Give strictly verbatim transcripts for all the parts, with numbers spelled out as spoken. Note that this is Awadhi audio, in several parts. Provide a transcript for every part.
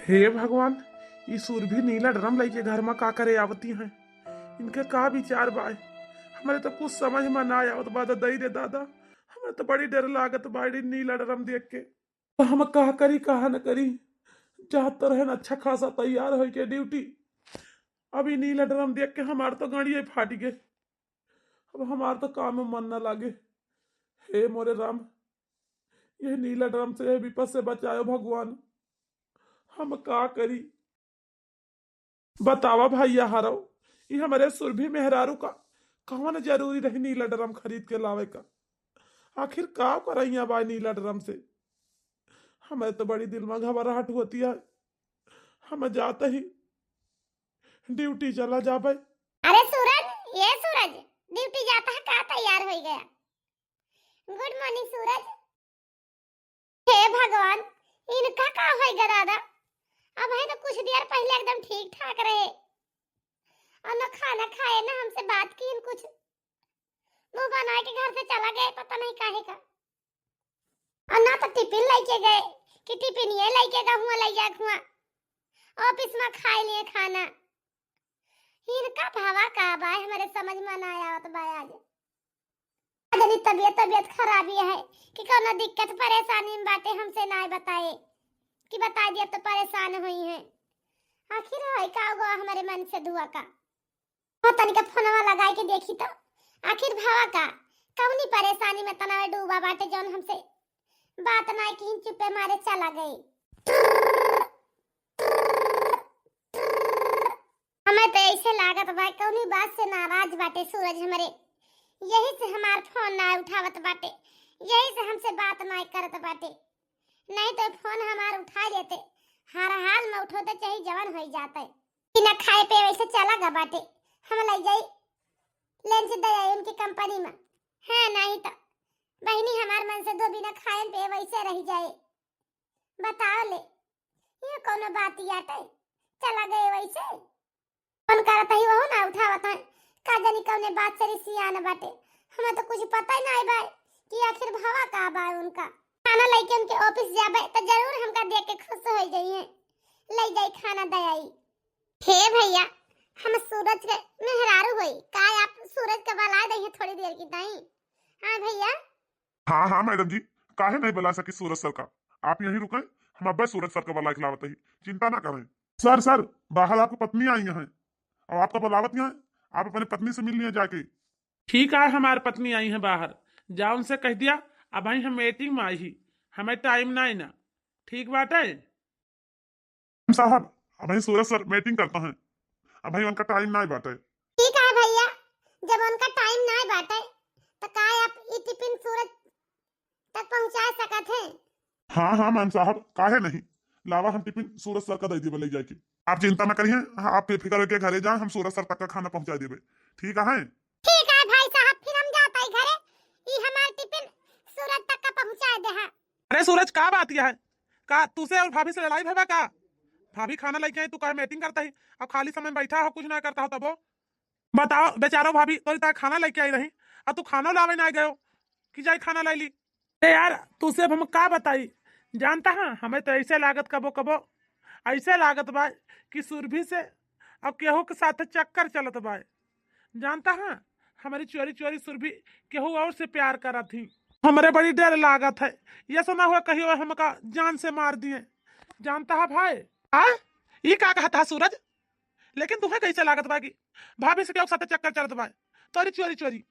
हे भगवान, ई सुरभि नीला ड्रम लइके घर मा का करे आवती हैं? इनके का विचार बा? हमरे तो कुछ समझ मा ना आवत बा, ददई रे दादा। हमरे तो बड़ी डर लागत बा ई नीला ड्रम देख के। तो हम का करी, का न करी? जात तो रहन अच्छा खासा तैयार होइके ड्यूटी। अब ई नीला ड्रम देख के हमार तो गाड़िये फाटि गए। अब हमार तो काम में मन न लागे। हे मोरे राम, यह नीला ड्रम से, यह विपद से बचायो भगवान। हम का करी? बतावा भैया हरव, ई हमरे सुरभि मेहरारू का कौन जरूरी रही नीला ड्रम खरीद के लावे का? आखिर का करैया बा नीला ड्रम से? हमें तो बड़ी दिल में घबराहट होती है। हम जाते ही ड्यूटी चला जाबे। अरे सूरज, ये सूरज, ड्यूटी जाता है का तैयार हो गया? गुड मॉर्निंग सूरज। हे भगवान, इनका का होइगा दादा? अब है तो कुछ देर पहले एकदम ठीक ठाक रहे, और न खाना खाए न हमसे बात की, कुछ मुंह बना के घर से चला गए, पता नहीं काहे का। और ना तो टिफिन लेके गए कि टिफिन ये लेके गए हुआ, ले जाए हुआ, ऑफिस में खाए लिए खाना। इनका भवा का बा, हमारे समझ में ना आवत बा आज। आज इनकी तबीयत, तबीयत खराबी है कि कौनो दिक्कत परेशानी में बाटे, हमसे ना बताए कि बता दिया तो परेशान हुई है। आखिर है का गो हमारे मन से दुआ का? हाँ, तनिका फोनवा लगाए के देखी तो, आखिर भवा का कौनी परेशानी में तनावे डूबा बाटे, जौन हमसे बात ना की चुप्पे मारे चला गई। हमें तो ऐसे लागत बा कौनी बात से नाराज बाटे सूरज हमरे, यही से हमार फोन ना उठावत बाटे, यही से हमसे बात ना करत बाटे। नहीं तो फोन हमार उठा लेते, हर हाल में उठोते, चाहे जवन हो जाते। बिना खाए पे वैसे चला गा बाटे, हम ले जाई लंच दे आई उनकी कंपनी में। हाँ, नहीं तो बहिनी हमार मन से दो बिना खाए पे वैसे रह जाए। बताओ ले, ये कौनो बात याटे? चला गए वैसे? फोन करत ही वहू ना उठावत है। का जानी कौने बात से रिसियान बाटे। हमें तो कुछ पता ही नहीं बा कि आखिर भवा का बा उनका। खाना लेके उनके ऑफिस जाबे तो जरूर हमका देख के खुश हो जाइए, ले जाई खाना दे आई। हे भैया, हम सूरज के मेहरारू होई, का आप सूरज के बुला दे थोड़ी देर की ताई? हाँ भैया। हाँ, हाँ, मैडम जी, काहे नहीं बुला सकी सूरज सर का? आप यहीं रुकें, हम अब्बे सूरज सर का बुला के लावत ही, चिंता ना करें। सर, सर, बाहर आपकी पत्नी आई हैं और आपका बुलावत हैं, आप अपनी पत्नी से मिल लिए जाके। ठीक है, हमार पत्नी आई हैं बाहर, जा उनसे कह दिया, अबहीं हम मीटिंग में आई ही, हमें टाइम नहीं ना। ठीक बाटे। साहब, अबहीं सूरज सर मीटिंग करता है, अबहीं उनका टाइम नहीं बाटे। ठीक है भैया, जब उनका टाइम नहीं बाटे, तो का आप ई टिफिन सूरज तक पहुँचा सकत हैं? हाँ, हाँ, मैम साहब, काहे नहीं? लावा, हम टिफिन सूरज सर का दे देबे ले जाके। आप चिंता ना करिए, हाँ, आप बेफिक्र होके घरे जाएं, हम सूरज सर तक का खाना पहुँचा देबे। ठीक है? ठीक है भाई साहब, फिर हम जाता ही घरे, ई हमार टिफिन सूरज तक का पहुँचा दे है। अरे सूरज, का बात यह है? का तुसे और भाभी से लड़ाई भवा का? भाभी खाना लेके आई, तू काहे मीटिंग करता ही? अब खाली समय में बैठा हो, कुछ ना करता हो तबो। बताओ, बेचारो भाभी, तोरी तार खाना लेके आई रही, अब तू खाना लावे ना गयो कि जाई खाना लाई ली। ए यार, तुसे अब हम का बताई, जानता है, हमें तो ऐसे लागत कबो कबो, ऐसे लागत बा कि सुरभि से अब केहू के साथ चक्कर चलत बा। जानता है, हमारी चोरी चोरी सुरभि केहू और से प्यार करत ही। हमरे बड़ी डर लागत है, ये सुना हुआ कहियो हमका जान से मार दिए। जानता है भाई, आ? ये का कहता है सूरज? लेकिन तुहे कैसे लागत बा कि भाभी से केहू के साथ चक्कर चलत बा, तोरी चोरी चोरी?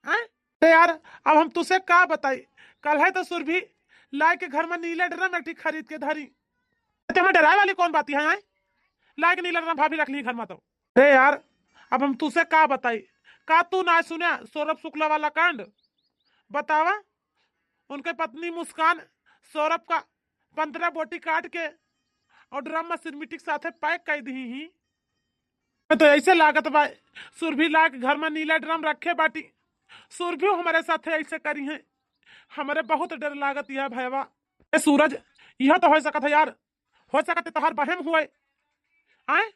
हैं? अरे यार, अब हम तुसे का बताई, कल है तो सुरभि लाए के घर में नीला ड्रम एक ठी खरीद के धरी। ते में डराए वाली कौन बात है, हैं? लाए के नीला ड्रम भाभी रख ली घर में तो। अरे यार, अब हम तुसे का बताई, का तू ना सुने सौरभ शुक्ला वाला कांड? बतावा, उनके पत्नी मुस्कान सौरभ का पंद्रह बोटी काट के और ड्रम में सिरमिटिक साथे पैक कर दी ही। तो ऐसे लागत बा, सुरभि लाए के घर में नीला ड्रम रखे बाटी, सुरभि हमारे साथे ऐसे करी हैं। हमारे बहुत डर लागत यह भयवा। ए सूरज, यह तो हो सकत है यार, हो सकत है तोहार बहम हुए। आए,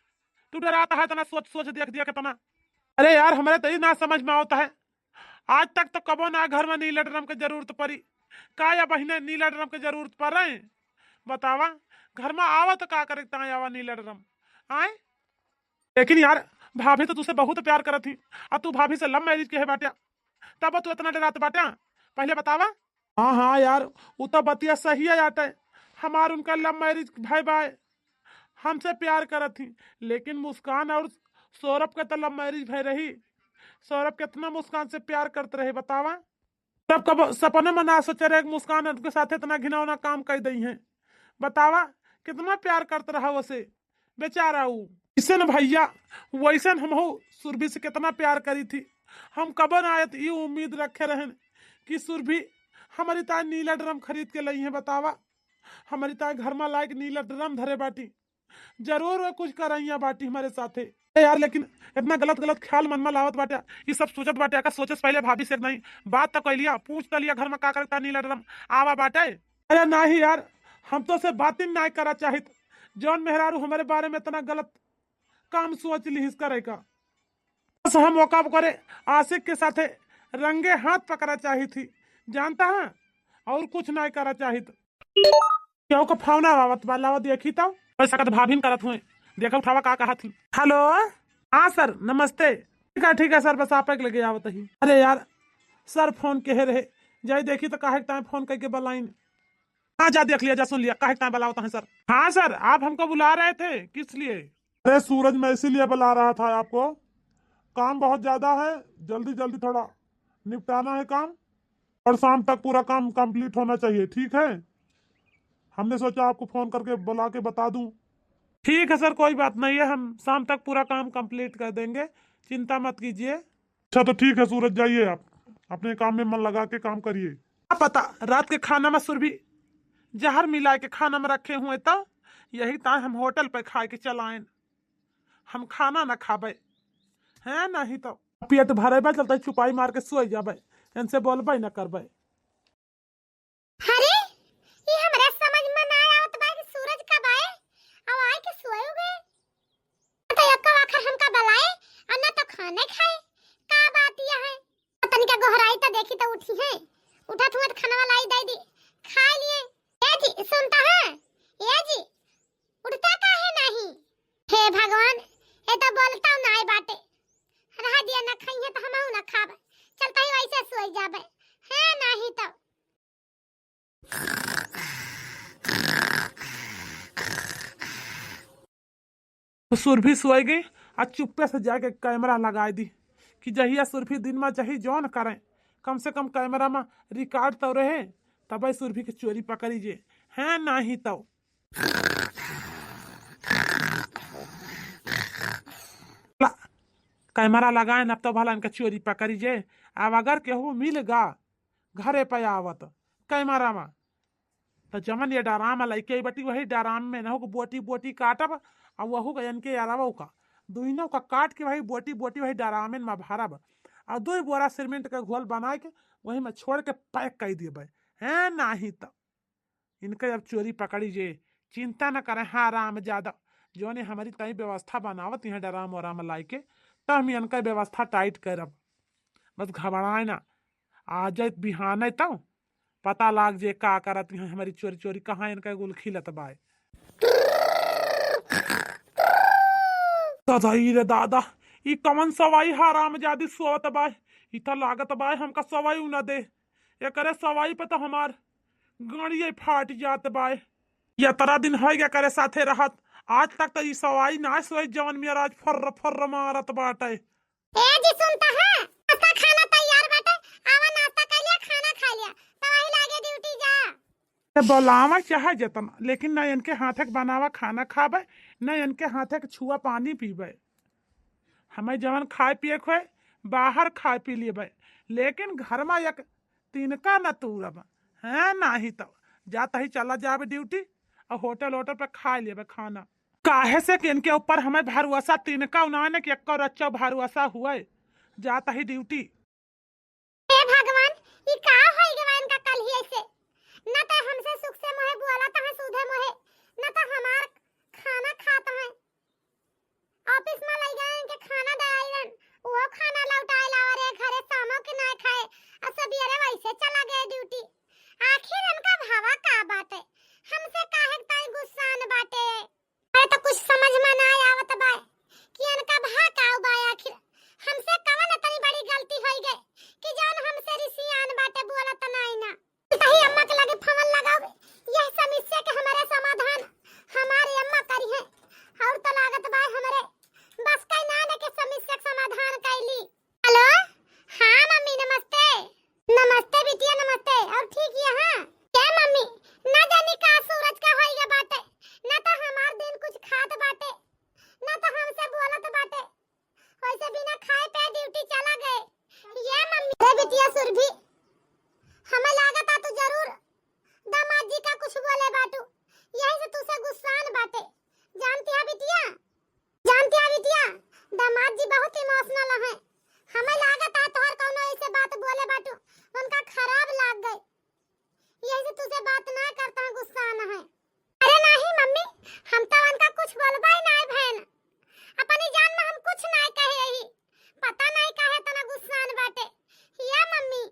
तू डराता है इतना, सोच सोच देख दिया कितना। अरे यार, हमारे तो ये ना समझ में आवता है, आज तक तो कबो ना घर में नीला ड्रम के जरूरत पड़ी, का या बहिने नीला ड्रम के जरूरत पड़े? बतावा, घर मा आवा तो का करे ताई आवा नीला ड्रम। आए, लेकिन यार, भाभी तो तुसे बहुत प्यार करत ही, और तू भाभी से लव मैरिज के है बाट्या, तब तू इतना डरात बाट्या, पहले बतावा। हाँ हाँ यार, उ तो बतिया सही है आटे, हमार उनका लव मैरिज भय बाय, हमसे प्यार करत ही, लेकिन मुस्कान और सौरभ के तो लव मैरिज भय रही। सौरभ कितना मुस्कान से प्यार करत रहे बतावा। तब कब सपने में ना सोचे रहे कि मुस्कान उनके साथ इतना घिनौना काम कर दई है। बतावा, कितना प्यार करत रहा उसे बेचारा ऊ। इसे न भैया, वैसे न हमहू सुरभि से कितना प्यार करी थी। हम कबो ना आयत ई उम्मीद रखे रहन कि सुरभि हमारी ताई नीला ड्रम खरीद के लई है। बतावा, हमारी ताई घर में लायक नीला ड्रम धरे बाटी, जरूर वो कुछ करैया बाटी हमारे साथे। ए यार, लेकिन इतना गलत गलत ख्याल मन में लावत बाटे, ये सब सोचत बाटे। का सोचे से पहले भाभी से नहीं बात तो कर लिया, पूछ तो लिया घर में का करता नीला ड्रम आवा बाटे। अरे नहीं यार, हम तो से बात ही नहीं करा चाहित, जौन मेहरारू हमारे बारे में इतना गलत काम सोच ली इस करे का। बस हम ओका करे आशिक के साथे रंगे हाथ पकड़ा चाही थी, जानता है, और कुछ नहीं करा चाहित। केहू का फोन आवत बा, लावा देखी तो। पैसा का तो भाभी न करत हुए, देखा उठावा का कहत ही। हेलो, हाँ सर, नमस्ते। ठीक है, ठीक है सर, बस आप एक लगे आवत ही। अरे यार, सर फोन के रहे, जाई देखी तो काहे के ताई फोन करके बलाइन। हाँ, जा देख लिया, जा सुन लिया, काहे के ताई बलावत हैं सर। हाँ सर, आप हमको बुला रहे थे, किस लिए? अरे सूरज, मैं इसीलिए बुला रहा था आपको, काम बहुत ज्यादा है, जल्दी जल्दी थोड़ा निपटाना है काम। और शाम तक पूरा काम कंप्लीट होना चाहिए, ठीक है? हमने सोचा आपको फोन करके बुला के बता दूं। ठीक है सर, कोई बात नहीं है, हम शाम तक पूरा काम कंप्लीट कर देंगे, चिंता मत कीजिए। अच्छा तो ठीक है सूरज, जाइए आप अपने काम में मन लगा के काम करिए। क्या पता रात के खाना में सुरभि जहर मिला के खाना में रखे हुए तो यही ताई हम होटल पे खाए के चलाएन, हम खाना ना खाबे, हैं? नहीं तो पेट भरे बा, चलते चुपाई मार के सोई जाबे, इनसे बोलबे ना करबे। अरे, ये हमरे समझ में ना आवत बा कि सूरज कब आए, अब आए के सोए गए। तो एको आखिर हमका बुलाए और ना तो खाने खाए, का बात यह है? तनिका गोहराई तो देखी तो उठी है, उठत हुआ तो खाना लाई दे दी, खा लिए। ए जी, सुनता है? ए जी, उठता काहे नहीं? हे भगवान, ये तो बोलता नाय बाटे। रह दिया, ना खाइए तो हमहू ना खाबे। चलता ही वैसे सोई जाबे। है नहीं तो। तो सुरभि सोई गई, आ चुप्पे से जाके कैमरा लगाई दी कि जहिया सुरभि दिन में चाही जौन करें, कम से कम कैमरा में रिकॉर्ड तो रहे, तबे सुरभि के चोरी पकड़ी जे, है नहीं तो। ला, कैमरा लगाए न, अब तो भला इनका चोरी पकड़ी जे। अब अगर केहू मिल गा घरे पे आवत कैमरा में, तो जमन ये डराम लइके आई बटी, वही डराम में नहु को बोटी बोटी काटब, आ वहू का इनके अलावा का दुइनों का काट के वही बोटी बोटी वही डरामेन में भरब, आ दो बोरा सीमेंट का घोल बनाए के वही में छोड़ के पैक कर देबे। हैं, नाही तो इनके अब चोरी पकड़ी जे। चिंता न करें, हाँ राम जादव, जोने हमारी तई व्यवस्था बनावत यहाँ डराम वराम लाई के, तो हम इनका व्यवस्था टाइट करब। बस घबराए ना, आ जाए बिहाने तो पता लाग जे का करत हैं हमारी चोरी चोरी, कहाँ इनका गुल खिलत बाय। दादा, ई रे दादा, ई कवन सवाई हरामजादी सोवत बाय? ई त लागत बाय हमका सवाई उ न दे। एकरे सवाई पे त हमार गड़िये फाट जात बाय। यतरा दिन होइगा करे साथे रहत, आज तक त ई सवाई ना सोई जवन मेरा आज फर्र फर्र मारत बाटे। ए जी, सुनता है? नाश्ता खाना तैयार बाटे, आवा नाश्ता कर लिया, खाना खा लिया, तब वही लागे ड्यूटी जा। ए, बोलावा चाहे जतना, लेकिन न इनके हाथे के बनावा खाना खाबे, न इनके हाथे के छुआ पानी पीबे। हमें जवन खाए पिए के होए, बाहर खाए पी लेबे, लेकिन घर में एक तिनका न तूरब। हैं, नाही तो जात ही चला जाबे ड्यूटी और होटल वोटल पे खा लेबे खाना। काहे से कि इनके ऊपर हमें भरोसा तिनका उनाने के एक्को रच्चो भरोसा हुए। जात ही ड्यूटी। हे भगवान, ई का होई गवा इनका कल ही ऐसे? न तो हमसे सुख से मोहे बोलत हैं सूधे मोहे, न तो हमार खाना खात हैं। ऑफिस में लई गए इनके खाना दे आइलन, वो खाना लौटाए लावा रे घरे, शामो के ना खाए, और सबियरे वैसे चला गए ड्यूटी। आखिर इनका भावा का बाटे? हमसे काहे ताई गुस्सान बा? दामाद जी बहुत emotional हैं। हमें लागत है तोहर कौनो ऐसे बात बोले बाटू, उनका खराब लाग गए, यही से तुझसे बात ना करता है, गुस्सा ना है। अरे नहीं मम्मी, हम तो उनका कुछ बोलबा ही नहीं भैन, अपनी जान में हम कुछ नहीं कहे ही। पता नहीं काहे इतना गुस्सान बाटे। या मम्मी,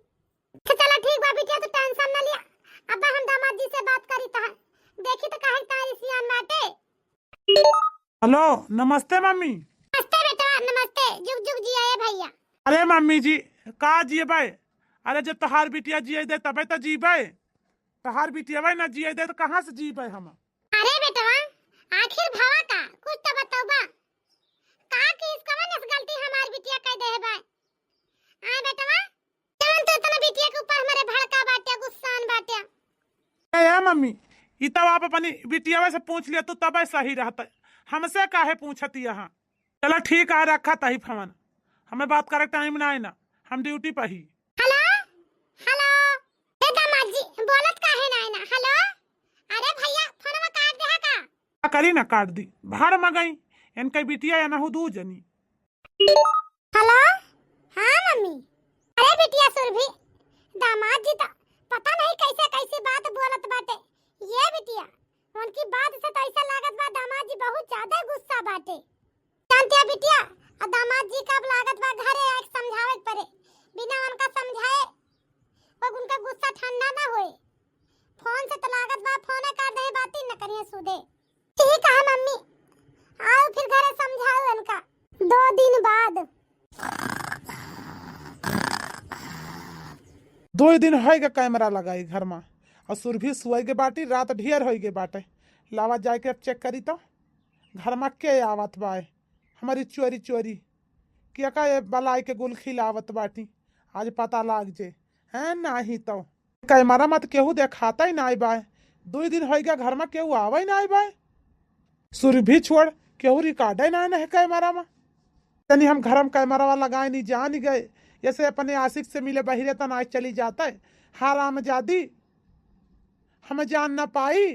अच्छा चला ठीक बा बिटिया, तू tension ना लिया। अब हम दामाद जी से बात करी तहार, देखी तो काहे तारी सियान बाटे। हेलो, नमस्ते मम्मी। नमस्ते बेटवा, नमस्ते। जुग जुग जिया ए भैया। अरे मम्मी जी, का जियबे? अरे जब तोहार बिटिया जिए दे तबे तो जीबे, तोहार बिटिया ना जिए दे तो कहाँ से जीबे हम? अरे बेटवा, आखिर भवा का कुछ तो बतौबा, का की इसका मन गलती हमार बिटिया कह दे है बा? आ बेटवा, जवन तू इतना बिटिया के ऊपर हमारे भड़का बाट्या, गुस्सान बाट्या। ए, ए मम्मी, ई तब आप अपनी बिटियावे से पूछ लिया, तू तबे सही रहता, हमसे काहे पूछती यहाँ? चलो ठीक है, रखा तही फोन, हमें बात करे टाइम ना है ना, हम ड्यूटी पर ही। हेलो, हेलो, ए दामाद जी, बोलत काहे ना है ना? हेलो, अरे भैया, फोनवा काट दे है का? का करी ना, काट दी, भाड़ में गई, इनके बिटिया या ना हो दू जनी। हेलो, हाँ मम्मी। अरे बिटिया सुरभि, दामाद जी तो पता नहीं कैसे कैसी बात बोलत बाटे। ये बिटिया, उनकी बात से तो ऐसा लागत बा दामाद जी बहुत ज्यादा गुस्सा बाटे। जानते हैं बिटिया, आ दामाद जी का अब लागत बा घरे आके समझावे के पड़े, बिना उनका समझाए वो उनका गुस्सा ठंडा ना होए। फोन से तो लागत बा फोन काट दे, बात ही न करिए सुधे। ठीक है मम्मी, आओ फिर घरे समझाओ इनका। दो दिन बाद। दो दिन होइगे कैमरा लगाई घर में, और सुरभि सुआई के बाटी, रात ढेर होइगे बाटे। लावा जाके अब चेक करी तो घर में के आवत बाय हमारी चोरी चोरी, के का ये बलाई के गुल खिलावत बाटी, आज पता लाग जे। हैं, नाही तो कैमरा मत केहू देखाता ही नाही बाय। दुई दिन होइगा घर में केहू आवा ही नाही बाय। सुरभि छोड़, केहू रिकॉर्ड ही नाही है कैमरा में। तनी हम घर में कैमरा वाला लगाए नहीं जान गए, जैसे अपने आशिक से मिले बहिरे त नाही चली जाता है। हराम जादी, हमें जान ना पाई।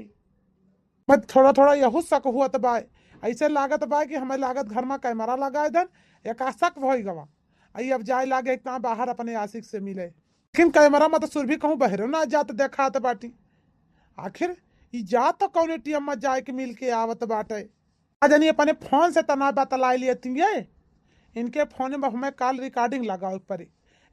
मैं थोड़ा थोड़ा यहू शक हुआ त बाय, ऐसे लागत बाय कि हमें लागत घर में कैमरा लगाए देन, एक शक भई गवा। आई अब जाए लागे इतना बाहर अपने आशिक से मिले। लेकिन कैमरा में तो सुरभि कहूँ बहरो ना जात देखात बाटी। आखिर ई जात तो कौने टीम में जाए के मिल के आवत बाटे। आ जानी अपने फोन से तना बतलाई लिए तिंगे। इनके फोन में हमें कॉल रिकॉर्डिंग लगावे के पड़ी।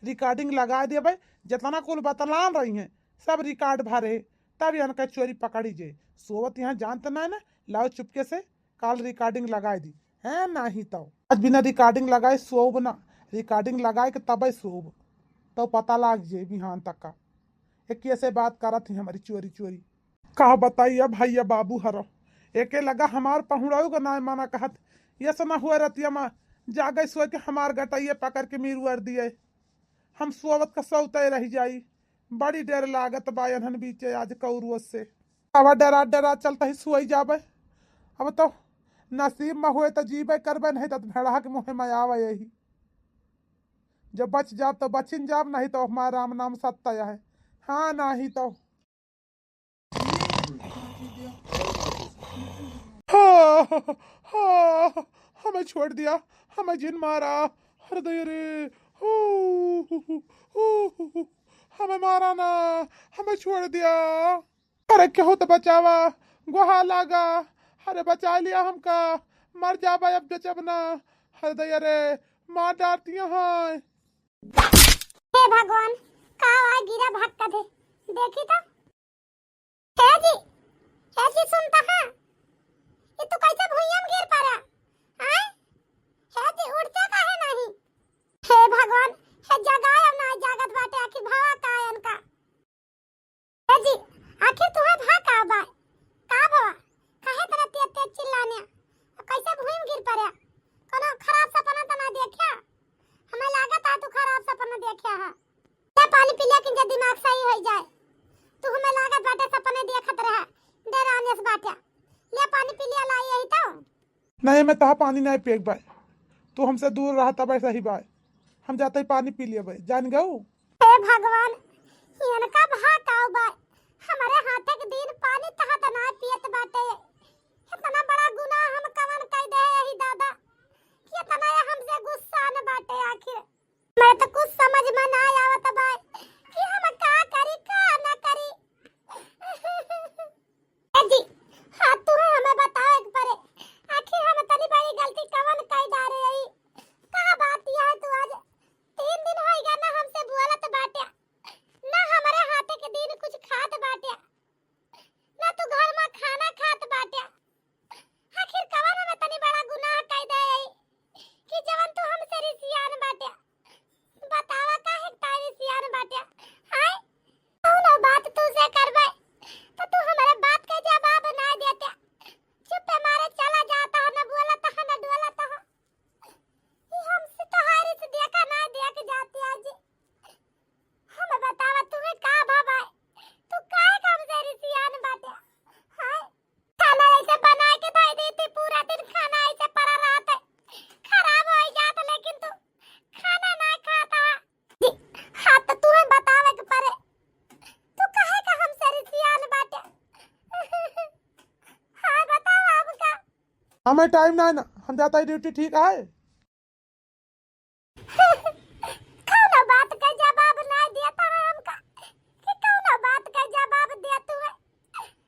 रिकॉर्डिंग लगा दिए भाई, जितना कुल बतलान रही हैं सब रिकॉर्ड भरे, तब इनका चोरी पकड़ी जे। सोवत यहाँ जानत ना है ना, लाओ चुपके से कॉल रिकॉर्डिंग लगाए दी, हैं? नाही तो आज बिना रिकॉर्डिंग लगाए सोब ना, रिकॉर्डिंग लगाए के तबे सोब, तो पता लाग जे बिहान तक का। एक ऐसे बात करत ही हमारी चोरी चोरी। का बताई अब भैया बाबू हरो, एके लगा हमार पहुड़ाऊ का नाय माना कहत, ये सना हुआ रतिया मा जागे सोए के हमार गटैया पकड़ के मीरुअर दिए। हम सोवत का सौते रह जाई। बड़ी डर लागत बा एनहन बीचे आज कौरुअस से। अब डरा डरा चलता ही सोई जाबे। अब तो नसीब में होए तो जीबे करबे, नहीं तो भेड़हा के मुँह में आवे यही। जब बच जाब तो बचिन जाब, नहीं तो हमारा राम नाम सत्य है। हाँ, नहीं तो। हाँ, हाँ, हमें छोड़ दिया, हमें जिन मारा, हर दया रे, हो, हो, हो, हो, हो, हमें मारा ना, हमें छोड़ दिया। अरे केहू तो बचावा, गोहा लागा, अरे बचा लिया हमका, मर जाबा अब जचब ना, हर दया रे, मार डारती हैं। हे भगवान, का आय गिरा भक्का दे, देखी तो। हे जी, हे जी, सुनता है? ये तू कैसे भुइयां में गिर पड़ा? आय? हे जी, उठते काहे नहीं? हे भगवान, हे जगाए ना जागत बाटे, आखिर भवा का इनका? हे जी, आखिर तुम्हें भा का बा? का भवा? काहे तरह तेज तेज चिल्लाने? कैसे भुइयां में गिर पड़ा? कोनो खराब सपना तो ना देखा? हमें लागत है तू खराब सपना देखा है। ले पानी पी ले, कि जे दिमाग सही हो जाए। तू हमें लागत बाटे सपने देखत रहा, डराने से बाटे। ले पानी पी लिया, लाई यही तो। नहीं, मैं तहा पानी नहीं पिएक बाय, तू हमसे दूर रहा तब सही बाय। हम जाते ही पानी पी लिया बाय, जान गऊ। हे भगवान, इनका भा काऊ बाय, हमारे हाथे के दिन पानी तहा त ना पियत बाटे। इतना बड़ा गुनाह हम कवन कई दे यही दादा, कि इतना ये हम कवन कई डारे आई? का बात यह है तू आज तीन दिन होइगा ना हमसे बोलत बाटे, ना हमरे हाथे के दिन कुछ खात बाटे, ना तू घर में खाना खात बाटे। आखिर कवन हमें तनी बड़ा गुनाह कई दे आई कि जवन तू हमसे रिसियान बाटे? बतावा काहे तारी सियान बाटे? आय, कौनो बात तू से करबे, तो तू हमारे बात के जवाब ना देते। चुप्पे मारे चला जाता है, ना बोलता है, ना डोलता है। ये हमसे तोहारी से देखा ना देख जाती आज। हम बतावा तुम्हें का भावा है? तू काहे का हमसे रिसियान बाटे? हाय, खाना ऐसे बना के दे देती, पूरा दिन खाना ऐसे पड़ा रहता है, खराब हो जाता, लेकिन तू खाना ना खाता। जी, हाँ, तो तुम्हें बतावे के पड़े, तू काहे का हमसे रिसियान बाटे? हाँ, बताओ हमका। हमें टाइम ना है ना, हम जाता है ड्यूटी, ठीक है? कौनो बात का जवाब ना देता है हमका, कि कौनो बात का जवाब देतू है।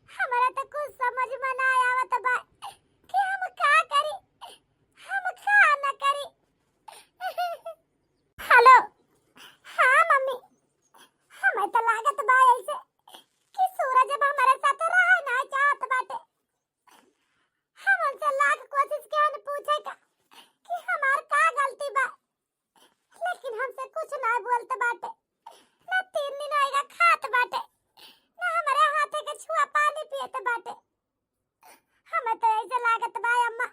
हमरा तो कुछ समझ में ना आवत बा कि हम का करी, हम का न करी। हेलो, हाँ मम्मी, हमें तो लागत बा ऐसे कि सूरज अब हमारे साथ रहे ना चाहत बाटे। हम उनसे लाख कोशिश किहन पूछे का कि हमार का गलती बा, लेकिन हमसे कुछ ना बोलत बाटे। ना तीन दिन होइगा खात बाटे, ना हमारे हाथे के छुआ पानी पियत बाटे। हमें तो ऐसे लागत बा अम्मा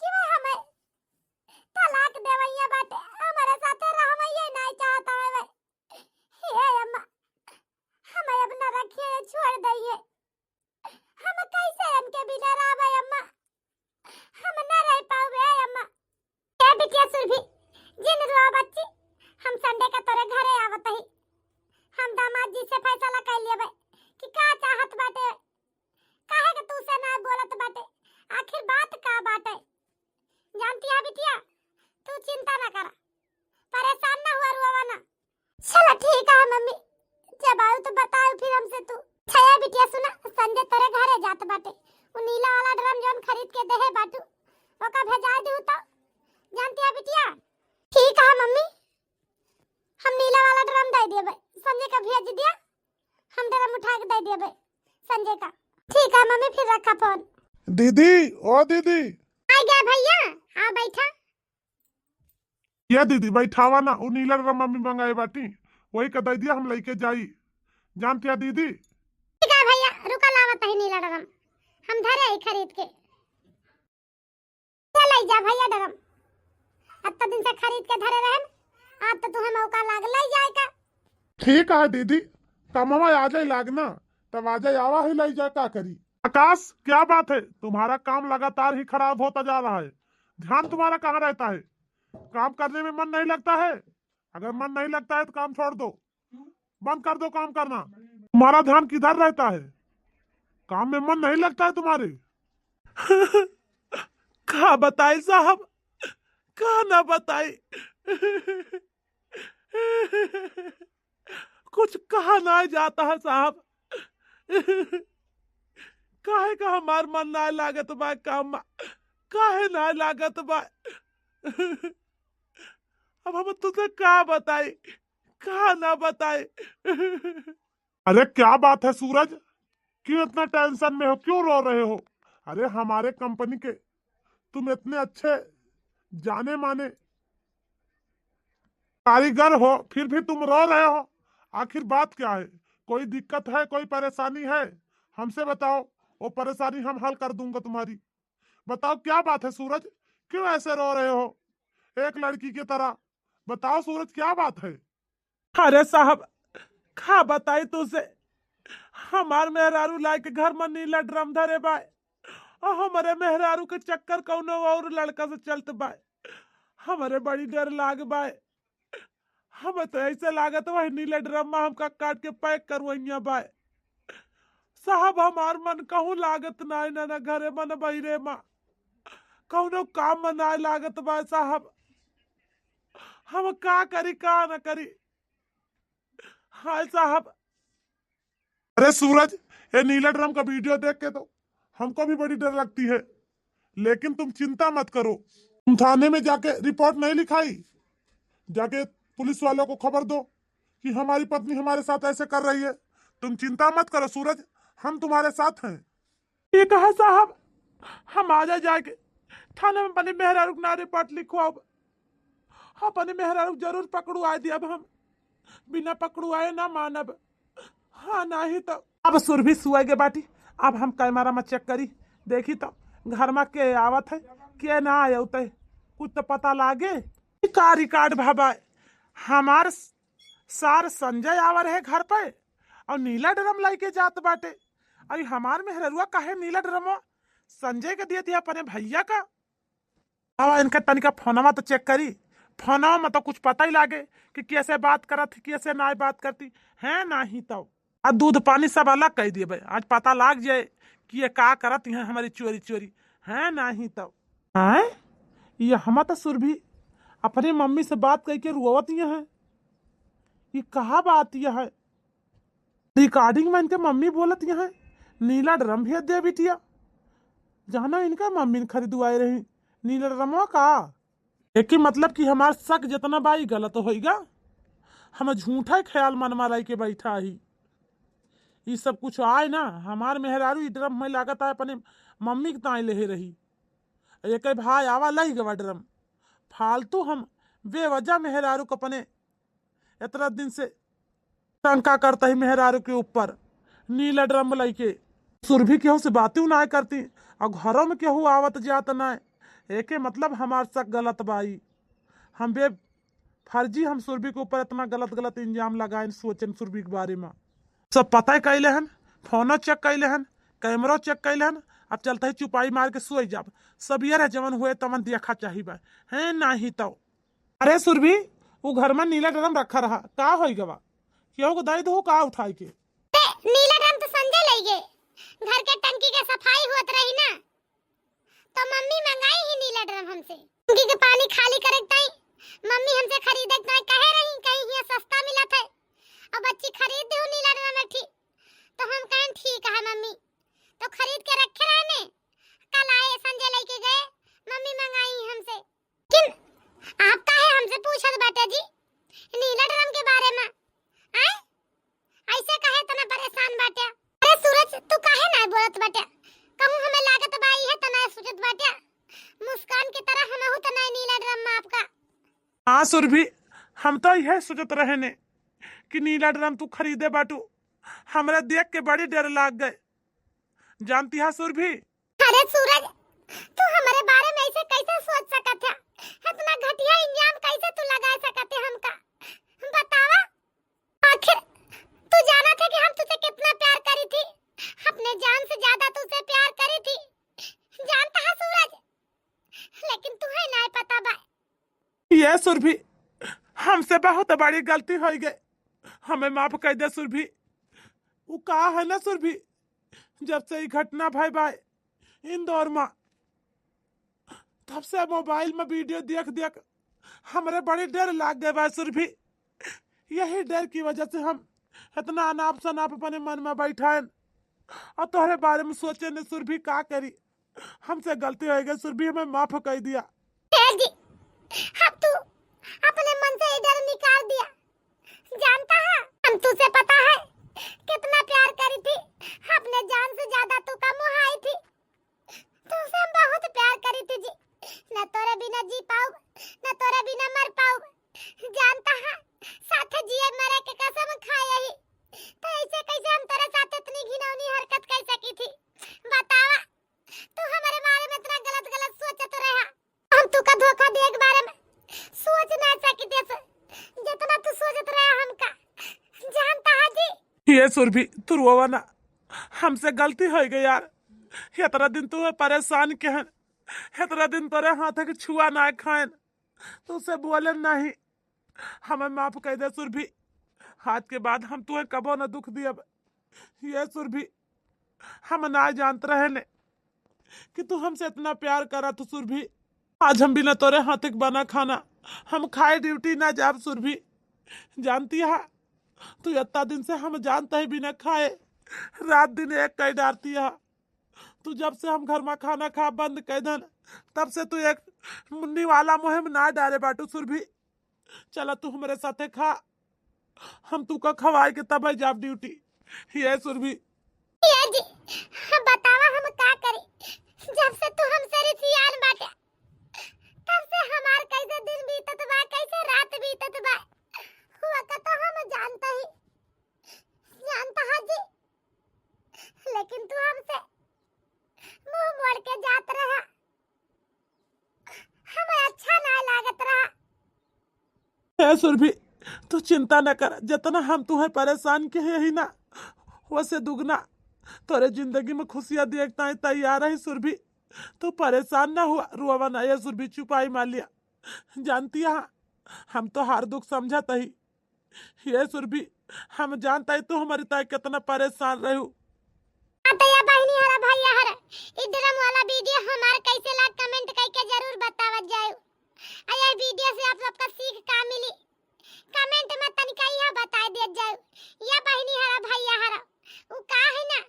कि वह हमें तलाक देवैया बाटे, हमारे साथे रहवैया नहीं चाहता है वह। हे अम्मा, हमें अब न रखिए, छोड़ दइए। हम कैसे इनके बिना रहबे अम्मा? हम न रह पाउबे अम्मा। ए बिटिया सुरभि, जिन रोआ बच्ची, हम संडे का तोरे घरे आवत ही। हम दामाद जी से फैसला कर लेबे कि का चाहत बाटे, काहे के तू से ना बोलत बाटे, आखिर बात का बाटे? जानती है बिटिया, तू चिंता ना करा, परेशान ना हुआ, रोवा ना। चला ठीक है मम्मी, जब आऊ तो बताऊ फिर हमसे तू। छया बिटिया सुना, संजय तोरे घरे जात बाटे, उ नीला वाला ड्रम जौन खरीद के देहे बाटू, ओका भेजा दिहू तो। जानती है बिटिया? ठीक है मम्मी, हम नीला वाला ड्रम दे देबे, संजय का भेज दिया, हम ड्रम उठा के दे देबे संजय का। ठीक है मम्मी, फिर रखा फोन। दीदी, ओ दीदी। आ गया भैया, आ बैठा। ये दीदी, बैठावा ना, उ नीला ड्रम मम्मी मंगाए बाटी, वही का दे दिया, हम लेके जाई। जानती है दीदी? ठीक है भैया, रुका, लावत है नीला ड्रम, हम धरे आई खरीद के। ले जा भैया ड्रम, अत्ता दिन से खरीद के धरे रहन, आज तो तुम्हें मौका लाग ले जाए का। ठीक है दीदी, कमवा आ जाए लाग ना, तब आ जाए, आवा ही ले जाए, का करी। आकाश, क्या बात है, तुम्हारा काम लगातार ही खराब होता जा रहा है, ध्यान तुम्हारा कहाँ रहता है? काम करने में मन नहीं लगता है? अगर मन नहीं लगता है तो काम छोड़ दो, बंद कर दो काम करना। तुम्हारा ध्यान किधर रहता है? काम में मन नहीं लगता है तुम्हारे? का बताई साहब, का ना बताई, कुछ कहा ना जाता है साहब। काहे का हमार मन ना लागत बा काम में, काहे ना लागत बा? अब हम तुझे का बताई, का ना बताई? अरे क्या बात है सूरज, क्यों इतना टेंशन में हो, क्यों रो रहे हो? अरे हमारे कंपनी के तुम इतने अच्छे जाने माने कारीगर हो, फिर भी तुम रो रहे हो, आखिर बात क्या है? कोई दिक्कत है, कोई परेशानी है? हमसे बताओ, वो परेशानी हम हल कर दूंगा तुम्हारी। बताओ क्या बात है सूरज, क्यों ऐसे रो रहे हो एक लड़की की तरह? बताओ सूरज, क्या बात है? अरे साहब, का बताई तुझसे, हमार मेहरारू लाए के घर में नीला ड्रम धरे बाय, और हमरे मेहरारू के चक्कर कौनो और लड़का से चलत बाय। हमरे बड़ी डर लाग बाय, हमें तो ऐसे लागत वही नीला ड्रम में हमका काट के पैक करवइया बाय। साहब, हमार मन कहूँ लागत नाय, ना, ना घरे मन बहिरे मा, कौनो काम में नाय लागत बाय साहब। हम का करी, का न करी? हाय साहब। अरे सूरज, ये नीला ड्रम का वीडियो देख के तो हमको भी बड़ी डर लगती है। लेकिन तुम चिंता मत करो, तुम थाने में जाके रिपोर्ट नहीं लिखाई, जाके पुलिस वालों को खबर दो कि हमारी पत्नी हमारे साथ ऐसे कर रही है। तुम चिंता मत करो सूरज, हम तुम्हारे साथ हैं। ये कहा साहब, हम आ जा जाके थाने में अपने मेहरारू के नारे रिपोर्ट लिखवाब। अपने मेहरारू जरूर पकड़ुआ दियब हम, बिना पकड़ुआए ना मानब। हाँ, नाही तो। अब सुरभि सुआई गे बाटी, अब हम कैमरा में चेक करी, देखी तो घर में के आवत है, के ना आवत है, कुछ तो पता लागे। ई का रिकॉर्ड भवा, हमार सार संजय आवा रहे घर पे और नीला ड्रम लइके जात बाटे। अरे हमार मेहररुआ काहे नीला ड्रमवा संजय के दिए दिया अपने भैया का? आवा इनका तनिका फोनवा तो चेक करी, फोनवा में तो कुछ पता ही लागे कि कैसे बात करत ही, कैसे नाय बात करती है, नाही तो। आ दूध पानी सब अलग कह दिए भाई, आज पता लाग जाए कि ये का करत हैं हमारी चोरी चोरी, है नाही तो। हैं? ये हम तो सुरभि अपने मम्मी से बात करके रोवत ये हैं। ये कहा बात ये है? रिकॉर्डिंग में इनके मम्मी बोलत ये हैं, "नीला ड्रम भेज दे बिटिया।" जाना इनका मम्मी ने खरीदवाए रही नीला ड्रमवा का। एके मतलब कि हमार शक जितना बा, ई गलत होइगा। हम झूठा ही ख्याल मन में लाई के बैठा ही। ई सब कुछ आए ना, हमार मेहरारू ई ड्रम में लागत आए अपने मम्मी के ताई लेहे रही। एक भाई आवा लही गवा ड्रम। फालतू हम बेवजह मेहरारू को अपने इतना दिन से शंका करता ही मेहरारू के ऊपर नीला ड्रम लइके। सुरभि केहू से बातें ना करती और घरों में केहू आवत जात ना। एके मतलब हमार शक गलत बाई। हम बे फर्जी हम सुरभि के ऊपर इतना गलत गलत इल्जाम लगाएन, सोचेन सुरभि के बारे में। सब पता ही कैले हन, फोनो चेक कैले हन, कैमरो चेक कैले हन। अब चलता ही चुपाई मार के सोई जाब। सब ये रहे जवन हुए तवन देखा चाही बा, हैं नाही तो। अरे सुरभि, उ घर में नीला ड्रम रखा रहा, का होई गवा? केहू को दई दो का उठाई के? ते नीला ड्रम तो संजय लई गे। घर के टंकी के सफाई होत रही ना, तो मम्मी मंगाई ही नीला ड्रम हमसे। टंकी के पानी खाली करे के ताई मम्मी हमसे खरीदे के ताई कहे रही, कहीं हियां सस्ता मिलत है। अब बच्ची खरीद दे नीला ड्रम एक ठी। तो हम कहें ठीक है मम्मी, तो खरीद के रखे रहे ने। कल आए संजय लइके गए, मम्मी मंगाई हमसे। लेकिन आप काहे हमसे पूछत बाटे जी नीला ड्रम के बारे में? आए? ऐसे काहे इतना परेशान बाटे? अरे सूरज, तू काहे ना बोलत बाटे? कहूँ हमें लागत बा इहे तना सोचत बाटे। मुस्कान की तरह हमहू तना नीला ड्रम में आपका। हाँ सुरभि, हम तो यह सोचत रहे ने कि नीला ड्रम तू खरीदे बाटू। हमरा देख के बड़ी डर लाग गए। जानती है सुरभि, अरे सूरज, तू हमारे बारे में ऐसे कैसे सोच सकत है? इतना घटिया इल्जाम कैसे तू लगा सकत है हमका? बतावा, आखिर तू जानत है कि हम तुझसे कितना प्यार करी थी, अपने जान से ज्यादा तुझसे प्यार करी थी, जानता है सूरज, लेकिन तुहे नाय पता बा। ये सुरभि, हमसे बहुत बड़ी गलती हो गई, हमें माफ कर दे सुरभि। वो का है ना सुरभि, जब से ई घटना भई बा इंदौर में, तब से मोबाइल में वीडियो देख देख हमरे बड़ी डर लाग गए बा सुरभि। यही डर की वजह से हम इतना अनाप शनाप अपने मन में बैठाएन और तोहरे बारे में सोचे ने सुरभि, का करी, हमसे गलती हो गई सुरभि, हमें माफ कर दिया। ए जी, अब तू अपने मन से ई डर निकाल दिया। जानता है, हम तुझसे पता है कितना प्यार करी थी, अपने जान से ज्यादा तू का मोहाई थी। तुझसे हम बहुत प्यार करी थी जी, न तोरे बिना जी पाऊब, न तोरे बिना मर पाऊब। जानता है, साथ जिए मरे के कसम खाए ही, तो ऐसे कैसे हम तोरे साथ इतनी घिनौनी हरकत कर सकी थी? बतावा, तू हमारे बारे में इतना गलत गलत सोचत रहा। हम तू का धोखा दिए के बारे में सोच ना सकी थे, जितना तू सोचत रहा हमका। जानता है जी? ये सुरभि, तू रोवा ना, हमसे गलती हो गई यार। इतना दिन तू परेशान के हन, इतना दिन तोरे हाथ के छुआ ना खाएन, तुझसे बोले नहीं, हमें माफ कर दे सुरभि। आज के बाद हम तुहे कबो न दुख दियब। ये सुरभि, हम ना जानत रहे ने कि तू हमसे इतना प्यार करा तू सुरभि। आज हम बिना तोरे हाथ के बना खाना हम खाए ड्यूटी ना जाब सुरभि। जानती है, तू इतना दिन से हम जानता है बिना खाए रात दिन एक कई डारती है। तू जब से हम घर मा खाना खा बंद कइ देन, तब से तू एक मुन्नी वाला मुँहे मा ना डारे बाटू सुरभि। चला तू हमरे साथे खा, हम तू का खवाए के तब जाब ड्यूटी। ये सुरभि। ये जी, बतावा हम का करी, जब से तू हमसे रिसियान बाटे, तब से हमार कैसे दिन बीतत बा, कैसे रात बीतत बा, हुआ का तो हम जानता ही, जानता है जी, लेकिन तू हमसे मुँह मोड़ के जात रहा, हमें अच्छा ना लागत रहा। ए सुरभि, तू चिंता न कर, जितना हम तुहे परेशान किहे ही ना, वसे दुगना तोरे जिंदगी मा खुशियाँ दिए के ताईं तैयार ही सुरभि। तू परेशान ना हुआ, रोवा ना ए सुरभि, चुपाई मार लिया। जानती है, हम तोहार दुख समझत ही। ए सुरभि, हम जानत ही तू हमरी ताईं कितना परेशान रहू। हाँ, तो या बहिनी हरा, भैया हरा, ई ड्रम वाला वीडियो हमार कैसे लाग, comment कइके जरूर बतावत जायू। आ ये वीडियो से आप सबका सीख का मिली, comment मा तनिका यह बताइ देत जायू। या बहिनी हरा, भैया हरा, उ का है ना,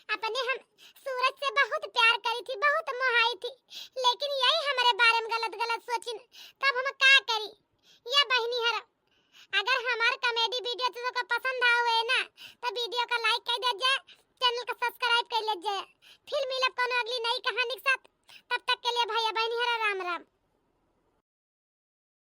अपने हम सूरज से बहुत प्यार करी थी, बहुत मोहाई थी, लेकिन यही हमरे बारे मा गलत गलत सोचिन, तब हम का करी? या बहिनी हरा, अगर हमार comedy video तुमका पसंद आवे ना, तो video का like कइ देत जाए, channel का subscribe कइ लेत जाए। फिर मिलब कौनो अगली नई कहानी के साथ। तब तक के लिए भैया बहिनी हरा, राम राम।